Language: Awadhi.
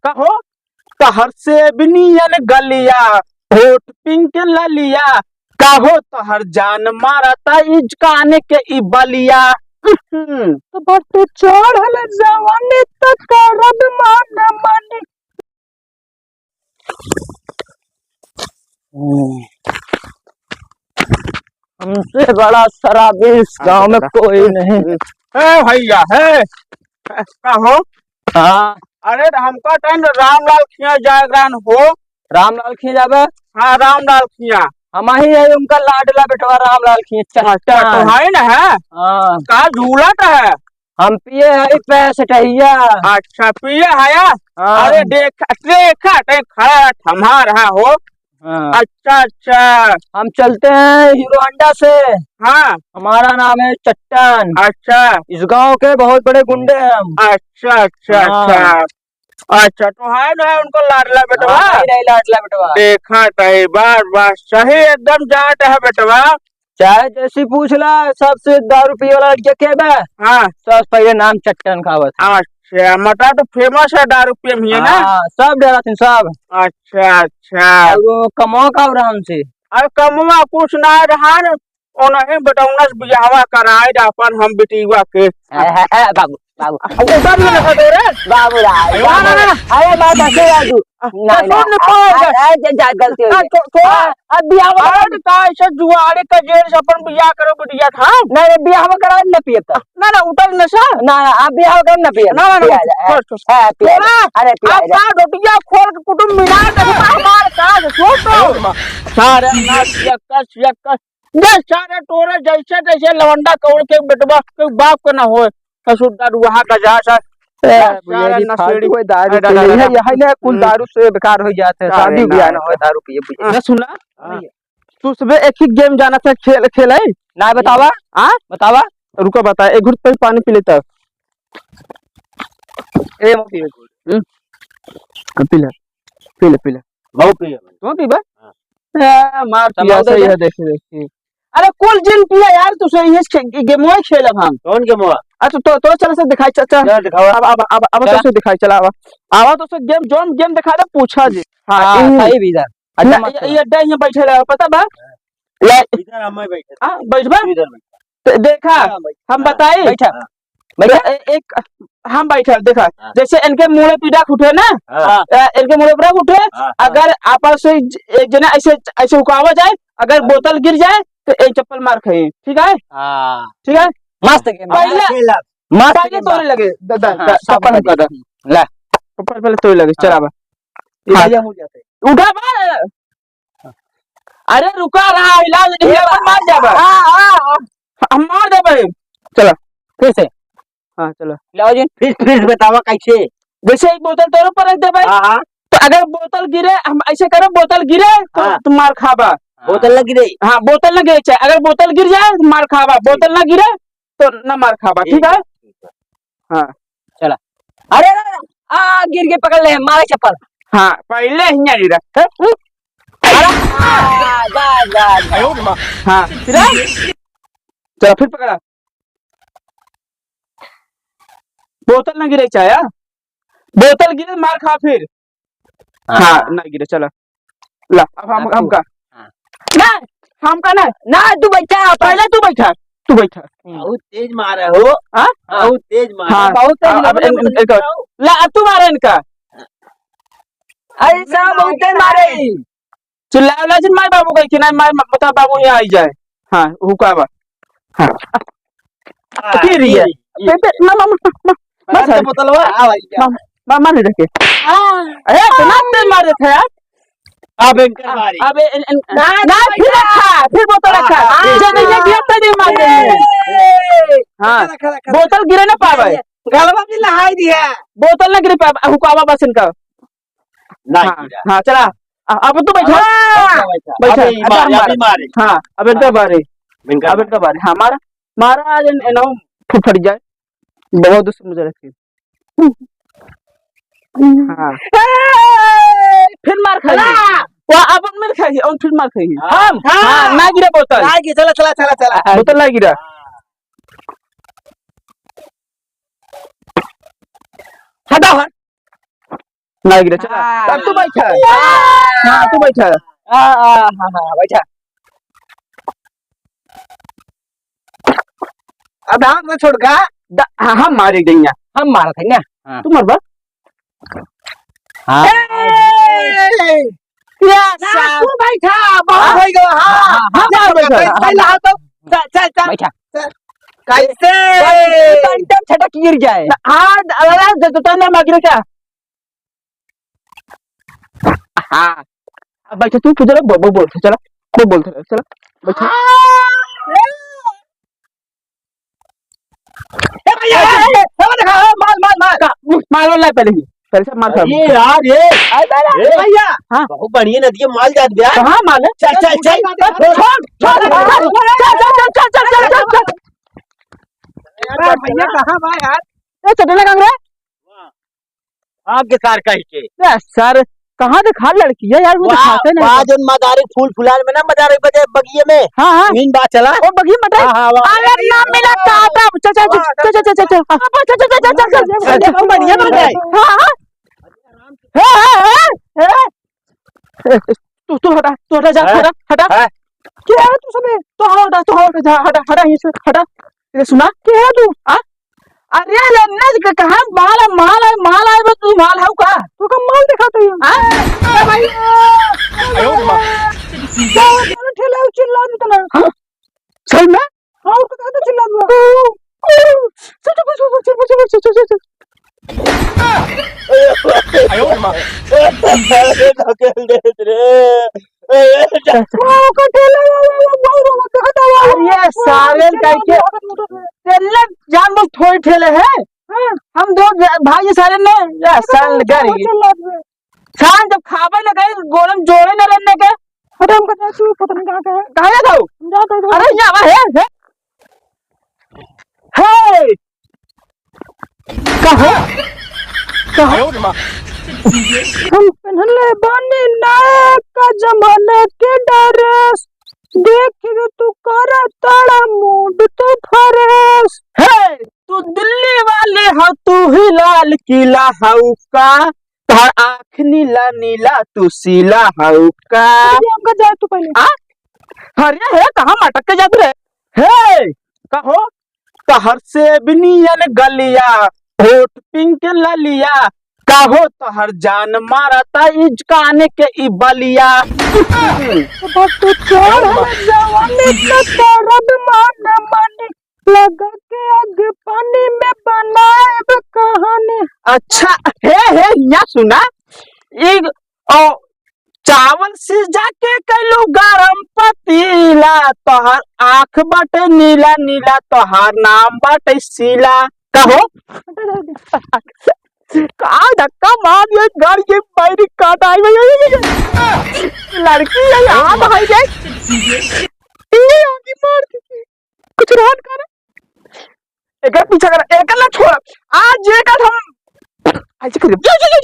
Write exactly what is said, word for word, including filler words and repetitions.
कहो, तहर से बिनियन गलिया, होठ पिंक ललिया, कहो तहर जान मारता इजकान के ई बलिया। हम्म। तो बट चढ़ल जवानी त करब मान मानी। हम्म। हमसे बड़ा शराबी इस गांव में कोई नहीं। ए भैया, हे, का हो? हाँ। अरे, तो हमका टाइम रामलाल खिया जाए रहन हो। रामलाल खिया जाबे? हाँ, रामलाल खिया। हम ही है उनका लाडला बेटवा रामलाल खिया, अच्छा, चट्टान। तो है ना, है? हाँ। का झूलत है? हम पिए है पैंसठिया। अच्छा, पिए है या? हाँ। अरे, देख, देखा, देख, खड़ा रहा, थमा रहा हो। हाँ। अच्छा, अच्छा। हम चलते हैं हीरो होंडा से। हाँ। हमारा नाम है चट्टान। अच्छा। इस गांव के बहुत बड़े गुंडे हैं हम। अच्छा, अच्छा, हाँ। अच्छा। अच्छा, तो है ना उनको लाडला बेटवा? हाँ, नहीं, नहीं, लाडला बेटवा। देखा तही, बस, बस, सही एकदम जाट है बेटवा। चाहे जैसी पूछ ला, सबसे दारू पिए वाला लड़का के बा? हाँ। सबसे पहले नाम चट्टान का आवत है। अच्छा, मतलब तो फेमस है दारू पिए में, है ना? हाँ, सब डराथिन, सब। अच्छा, अच्छा। और वो कमवा का हो रहा हमसे? अरे कमवा कुछ ना रहा न, ओनही बेटौना से बियाहवा कराए जा अपन हम बिटिया के। ए, ए, ए, बाबू, बाबू। अब उधर भी लगा दे रे। बाबू रा-, अरे, बाबू ना, ना, रा-, ना। अरे, बात ऐसे है तू। आ, नहीं, तो नहीं, सुन, आ, पकड़ आ, जा। आ, जा, जा, गलती हो आ, गई। तो, तो, आ, अब बियाह अरे, करा तो का ऐसे जुआरे का जेल से अपन बियाह करो बिटिया था? नहीं, नहीं, बियाह करा न पिए तो। ना, ना, उठल नशा। ना, ना, आप बियाह करा न पिए। ना, ना, ना, पिया उठ, जा, छोड़, छोड़। हाँ, पिया जा। छोड़ा। अरे, पिया आप जा। का रोटियां खोल के कुटुम मीनार देखता हमार का, सोच तो। सारे ना, यक्कस, यक्कस। बे सारे तोरे जैसे तैसे लवंडा कौड़ के बेटवा के बाप के ना होए। ससुर दारुआ का जा सा। ए, भैया सारे जी, नशेड़ी। फालतू है दारू अरे, पी ले। अरे, यह, यह ना कुल हम्म। दारू से बेकार हो जाता है। सारे शादी ब्याह ना ना होए, दारू पिए, पिए। हाँ। ना सुना? हाँ। तू सबे एक ही गेम जाना था, खेल, खेल है? ना बतावा। हाँ? बतावा। रुको, बता, एक घूंट पहले पानी पी लेता। ए, मत पिए। हम्म। पी ले, पी ले, पी ले। बहुत पिए भाई। तू पीबा? हाँ। ए, मार तब पिया बहुत सही है। है, देखी, देखी। अरे, कुल जिन पिया यार, तू सही है, खे-, गे-, गेमवा खेलब हम। कौन गेमवा? अच्छा, तो, तो चल से दिखाई, चल, चल। चल, दिखावा। अब, अब, अब, अब चला। तो से दिखाई, चला, आवा। आवा तो से गेम, जौन गेम दिखा दे, पूछा जी। हाँ, हाँ, यही। सही भी इधर। अच्छा, ना, मत ये, करो। ये अड्डा यहाँ बैठे रहे, पता बा? ले। इधर हम बैठे। हाँ, बैठबा? इधर बैठ। तो देखा, हाँ, बैठ। हम हाँ, बताई? बैठा। हाँ। बैठा। ए-, एक, हम बैठल, देखा, हाँ। जैसे इनके मुड़े पीड़ा उठे ना, हाँ। अ, इनके मुड़े पीड़ा उठे, हाँ, हाँ। अगर आपस से ज-, एक जना ऐसे, ऐसे हुकावा जाए, अगर हाँ। बोतल गिर जाए, तो एक चप्पल मार खाई, ठीक है? हाँ। ठीक है? मस्त गेम। पहले, हाँ, खेल अब। मस्त पहले गेम बा। तोरे लगे, द-, द-, हाँ, द-, सब चप्पल हम कर दे। ले। चप्पल पहले तोरे लगे, हाँ। चला बा। ये हाँ। भैया हो जाते। उठा बा। अरे रुका रहा, इलाज नहीं ये है, बा-, मार जाबा। हाँ, हाँ, हाँ। हम मार देबे। चला, फिर से। हाँ, चला। लाओ जी। फिर, फिर बतावा कैसे? जैसे एक बोतल तोरे ऊपर रख देबे। हाँ, हाँ। तो अगर बोतल गिरे, हम ऐसे करे, बोतल गिरे, तो हाँ। तुम मार खाबा। बोतल ना गिरे? हाँ, बोतल ना गिरे, चाहे अगर बोतल गिर जाए, तो मार खाबा, ठीक। बोतल ना गिरे, तो ना मार खाबा, ठीक ठीक है? है, ठीक है। हाँ। चला। अरे, अरे, अरे, आ, गिर के पकड़ ले, मारे चप्पल। हाँ, पहले हियाँ गिरा। हैं? हम्म? अरे, आ, जा, जा, जा। हाँ, फिर? चला, फिर पकड़ा। बोतल ना गिरे चाहे, हाँ? बोतल गिरे, मार खा फिर। हाँ। हाँ, ना गिरे, चला। ला, अब हम, अब तू। हमका। हाँ। ना, हमका ना। ना, तू बैठा, पहले तू बैठा, तू बैठा। बहुत तेज मारे हो। हाँ? बहुत तेज मारे। हाँ, बहुत तेज अब, मारे, अब इन-, इन-, इनका। ला, अब तू मारे इनका। अरे, साहब, बहुत तेज मारे। चिल्लावला जिन माई बाबू कहि के, ना माई, मतलब बाबू यहाँ आई जाए। हाँ, हुकावा। हाँ। हाँ, ठीक रही है। ये, ये। बे, बे, मा, मा, मा, मा, मा, बाहर से बोतलवा, आ भाई, क्या? मा, मा, मार रखे। हाँ। अरे, इतना तेज मार रहे थे यार। अब इनकर बारी। अब इन, इन, ना, ना, फिर रखा, फिर बोतल रखा। हाँ, हाँ। जब ये गिरता नहीं मार देंगे। ए, हाँ। रखा, रखा, रखा। बोतल गिरे ना पावे। गलवा भी लहाई दिया। बोतल ना गिरे पावे, हुकावा बस इनका। ना हाँ, गिरा। हाँ, चला। आ, अब तू बैठा। हाँ। बैठा, बैठा। अभी अरे, मारे, मार। अभी मारे। हाँ, अब इनका हाँ। बारी। इनका अब बारी। इनका बारी। हाँ, मारा। मारा, आज इन, इन्हों फुट फट जाए। बहुत दुश्मन मुझे रखे। हाँ। ए! फिर मार खाई। हाँ। वो अब उनमें खाई, और फिर मार खाई। हाँ। हम? हाँ। हाँ, ना गिरा बोतल। ना गिरा, चला, चला, चला, चला। बोतल ना गिरा। हटाओ, हट। ना गिरे, चला। हाँ। अब तू बैठा। हाँ, तू बैठा। हाँ, हाँ, हाँ, हाँ, बैठा। अब हाथ में छोड़ का, द-, हाँ, हम मारे गई ना। हम मारत है ना। हाँ। तू मरबा? हाँ। ए! या ना, साहब। तू बैठा, बहुत हाँ, हो गया, हाँ। हाँ, हाँ, हाँ, हाँ, बैठा। पहले हाथ तो, चल, चल, चल, बैठा। चल। कैसे? बंटम छटक गिर जाए। हाँ, अरे, तो, तो, तो ना मार गिरे क्या? हाँ। अब बैठा तू, तू चला, बो-, बो-, बोल, चला, बो-, बोल, चला, चला, बैठा। ए भैया, ए, ए, ए, देखा, ए, माल, माल, माल। का, माल वाला पहले ही, पहले से माल खा। अरे यार, ये, अरे भैया, ए, भैया। हाँ। बहुत बढ़िया नदी है, माल जात गया। कहाँ माल है? चल, चल, चल। छोड़, छोड़, छोड़, छोड़, छोड़। यार, भैया, कहाँ बा यार? ए, चटना कांगरे? आगे सार कह के। ए, सर, कहाँ देखा लड़की है यार, वो वाह, दिखाते नहीं वाह, तो। जौन मदारी फूल फुलान में ना, मदारी बजे बगिये में। हाँ, हाँ। मीन बा चला। ओ, बगिये में हाँ, हाँ, वाह। अरे, ना मिला, काटा। चल, चल, चल, चल, चल। हाँ, चल, चल, चल, चल, चल। अरे, बढ़िया बन जाए। हाँ, हाँ। हाँ, हाँ, हाँ, हाँ। ए, तू, तू हटा, तू हटा, जा, हैं? हटा, हटा। हैं? क्या है तू सबे? तू हटा, तू हटा, जा, हटा, हटा, यहीं से, हटा। ये सुना, क्या है तू? हाँ? अरे, ये अन्ना जी का कहाँ माल है, माल है, माल है, बस तू माल है का? तू का माल दिखाता है? हाँ? ए भाई। आयो रे माँ। क्या हो गया? ठेला चिल्ला देता ना। हाँ? सही में? हाँ, और कहाँ तो चिल्ला रहा? चल, चल, चल, चल। आयो रे माँ। अरे, ढकेल दे रे। ए, ए, ए, वाह, ओकर ठेला, वाह, वाह, वाह, वाह, वाह, देखो तो, वाह, अरे, वाह, सारे वाह, काहे के? वाह, वाह, वाह। तेरे जान बस थोड़ी ठेले है। हाँ। हम दो जा-, भाई सारे ने, या साल गरी। शाम जब खावे लगे, गोरम जोड़े न रहने के। अरे, हमका जा, तू पता नहीं कहाँ का है। कहाँ जाता हो? हम जाता हूँ। अरे, यहाँ है, है। हे! कहो, कहो। हम पहनले बानी नया का जमाना के ड्रेस, देख के तू करा तारा मूड तो फरेस। हे, तू दिल्ली वाले हो, तू ही लाल किला हऊ का? तोहर आँख नीला नीला, तू सीला हऊ का? अरे, हमका जाए तू पहले। आ? अरे हे, कहाँ मटक के जात रे? हे, कहो, तोहर सेब नियन गलिया, होठ पिंक ललिया, कहो तोहर जान मारता इजकान के ई बलिया। बस तू छोड़, जवानी के दर्द मान मानी, लगा के आग पानी में बनाएब कहानी। अच्छा, हे, हे, हियाँ सुना, ई, ओ, चावल सिजा के कैलू गरम पतीला, तोहार आँख बाटे नीला नीला, तोहार नाम बाटे शीला। कहो, का धक्का मार दिया, गाड़ी के बैरिक काट आई, भाई, भाई, भाई, भाई। लड़की है यार, भाई, भाई। ये आगे मार दी। कुछ रहन कर। एकर पीछा कर, एकर ना छोड़। आज एकर हम ऐसे कर, जो, जो, जो, जो।